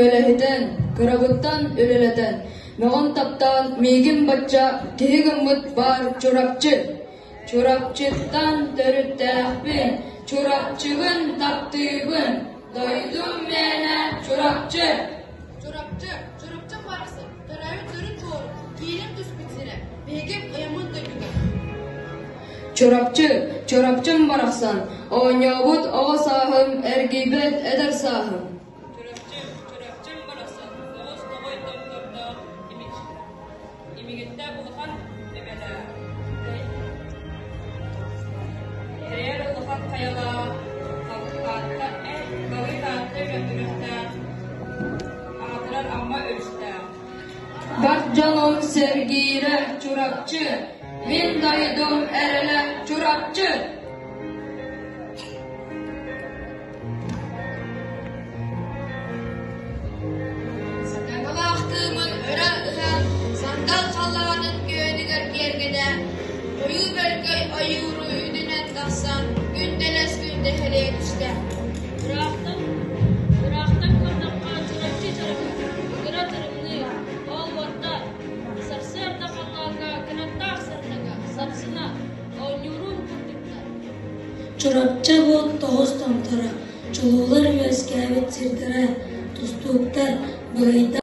Үлэһитэн, кырабыттан үлэлэтэн, мөҕөн-таптаан миигин бачча киһи гыммыт баар Чурапчы. Чурапчыттан төрүттээхпин, Чурапчыбын таптыыбын, дойдум мээнэ Чурапчы. Чурапчы, Чурапчым барахсан, төрөөбүт төрүт буорум, кииним түспүт сирэ, биһигим ыйаммыт дойдута. Чурапчы, Чурапчым барахсан, оонньообут оҕо сааһым, эргийбэт эдэр сааһым. Чурапчы, Чурапчым барахсан, тоҕус тоҕой томтордоох имигиттээх улахан эбэлээх, тэйэр улахан хайалаах, Таатта Балыы Таатта үрэхтээх, аатырар Амма өрүстээх. Бар дьонум сэргиирэ Чурапчы, мин дойдум эрэлэ Чурапчы! Сатаҥалаах кыымын өрө ыһан, сандал халлаанын күөнүгэр киэргэтэ, ойуу бөлкөй ойууру үрдүнэн тахсан, күн дэлэс күн дэһэлиэ түстэ. Ыраахтан, ыраахтан көрдөххө Чурапчы чарапы, кыра тырымныы, ол уорда, сарсыарда халлааҥҥа кынаттаах сардаҥа, сапсына, оонньуурун курдуктар. Чурапчы бу тоҕус томторо, чулуулар үөскээбит сирдэрэ, тустууктар, быһыйдар.